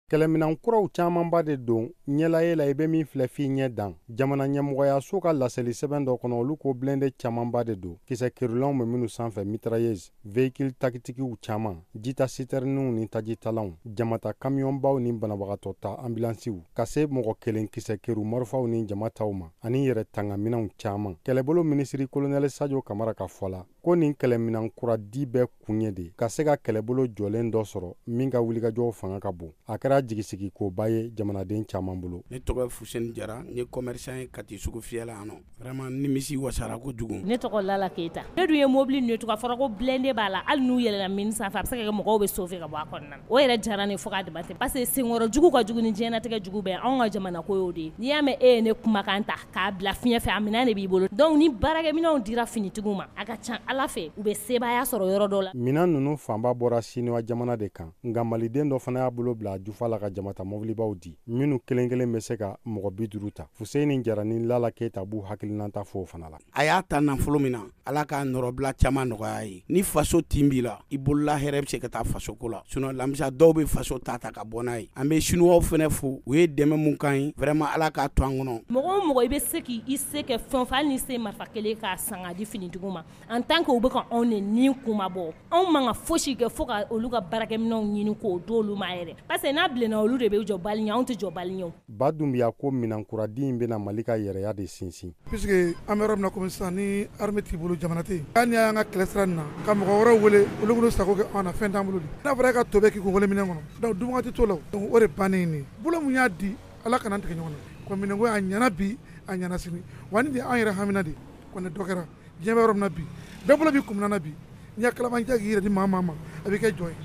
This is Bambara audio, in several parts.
Kɛlɛminan kuraw camanba de don ɲɛlaye la, i bɛ min filɛ f'i ɲɛ dan. Jamana ɲɛmɔgɔyaso ka laseli sɛbɛn dɔ kɔnɔ, olu ko blindé camanba de don, kisɛ kerulanw bɛ minnu sanfɛ, mitrailleuse, véhicule tactiquew caman, jita sitɛriniw ni tajitalanw, jamata kamiyɔnbaw ni banabagatɔ ta ambulansiw, ka se mɔgɔ kelen kisɛ keru marifaw ni jama taw ma, ani yɛrɛ tangaminɛnw caman. Kɛlɛbolo minisiri kolonɛli Sajo Kamara ka fɔ la, ko nin kɛlɛminan kura di bɛɛ kun ye de ka se ka kɛlɛbolo jɔlen dɔ sɔrɔ min ka wulikajɔw fanga ka bon. A kɛra jigisigikoba ye jamanaden caman bolo. Ne tɔgɔ ye Fuseni Jara, n ye commerçant ye Kati sugu fiyɛ la yan nɔ. Vraiment nimisi wasara kojugu. Ne tɔgɔ Lala Keyita. Ne dun ye mobili ninnu ye tugun, a fɔra ko blindé b'a la, hali n'u yɛlɛnna min sanfɛ, a bɛ se ka kɛ mɔgɔw bɛ sauver ka bɔ a kɔnɔna na. O yɛrɛ diyara ne fo k'a dama tɛmɛ parce que senkɔrɔ jugu ka jugu ni diɲɛnatigɛ jugu bɛɛ, anw ka jamana ko y'o de ye. N'i y'a mɛn e ye ne kumakan ta k'a bila fiɲɛ fɛ, a minɛn de b'i bolo. Donc ni baarakɛminɛnw dira finitigiw ma, a ka ca Ala fɛ u bɛ sebaaya sɔrɔ yɔrɔ dɔ la. Minɛn ninnu fanba bɔra Siniwa jamana de kan, nka maliden dɔ fana y'a bolo bila a jufa la ka jamata mɔbilibaw di minnu kelen kelen bɛ se ka mɔgɔ 50 ta. Fuseni Jara ni Lala Keyita b'u hakilinata fɔ o fana la. A y'a ta nafolo min na, Ala k'a nɔrɔbila caman nɔgɔya ye. Ni faso tin b'i la, i bolola hɛrɛ bɛ se ka taa faso ko la. Sinon lamisa dɔw bɛ faso ta ta ka bɔ n'a ye. An bɛ Siniwaw fana fo, u ye dɛmɛ mun k'an ye, vraiment Ala k'a to an kɔnɔ. Mɔgɔ o mɔgɔ i bɛ se k'i se kɛ fɛn o fɛn, hali n'i se marifa kelen k'a san k'a di finitigiw ma, en tant que u bɛ ka anw de ni kunmabɔ, anw man ka fosi kɛ fo ka olu ka baarakɛminɛnw ɲini k'o d'olu ma yɛrɛ, parce que n'a bilenna olu de bɛ jɔ bali ɲɛ, anw tɛ jɔ bali ɲɛ. Ba Dunbiya ko minɛnkuradi in bɛna Mali ka yɛrɛya de sinsin. Puisque an bɛ yɔrɔ min na komi sisan, ni armée t'i bolo, jamana tɛ yen. Hali n'i y'an ka kɛlɛ sira nin na ka mɔgɔ wɛrɛw wele, olu b'u sago kɛ anw na, fɛn t'an bolo. N'a fɔra e ka to bɛ k'i kun minɛn kɔnɔ, donc dun t'o la. Donc o de bannen nin bolo mun y'a di, Ala kana tigɛ ɲɔgɔn na. Ko minɛnko a ɲɛna bi, a ɲɛna sini, wa ni de an yɛrɛ hamina de kɔni dɔ kɛra. Diɲɛ bɛ yɔrɔ min na bi, bɛɛ bolo b'i kun na bi. N'i ya kalabanciya k'i yɛrɛ di maa maa ma, a bɛ kɛ jɔn ye.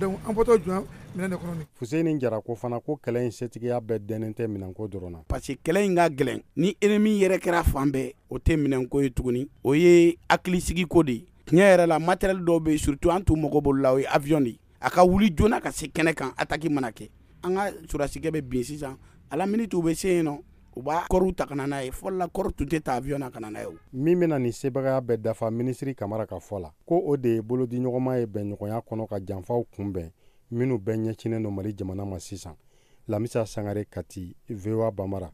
Donc an bɔtɔ jɔn minɛn de kɔnɔ. Fuseni Jara ko fana ko kɛlɛ in setigiya bɛɛ dɛnnen tɛ minɛnko dɔrɔn na. Parce que kɛlɛ in ka gɛlɛn, ni ennemi yɛrɛ kɛra fan bɛɛ, o tɛ minɛnko ye tuguni, o ye hakilisigiko de ye. Tiɲɛ yɛrɛ la, matériel dɔw bɛ yen, surtout an tun mago b'olu la, o ye avion de ye. A ka wuli joona ka se kɛnɛ kan, attaque mana kɛ. An ka sɔrɔdasikɛ bɛ bin sisan, à la minute u bɛ se yen nɔ, u b'a kɔriw ta ka na n'a ye. Fɔlɔ la, kɔri tun tɛ ta avion na ka na n'a ye. Min bɛna nin sebagaya bɛɛ dafa, minisiri Kamara ka fɔ la, ko o de ye bolodiɲɔgɔnma ye bɛnɲɔgɔnya kɔnɔ ka janfaw kunbɛn minnu bɛɛ ɲɛcinnen don Mali jamana ma sisan. Lamisa Sangare, Kati, VOA Bambara.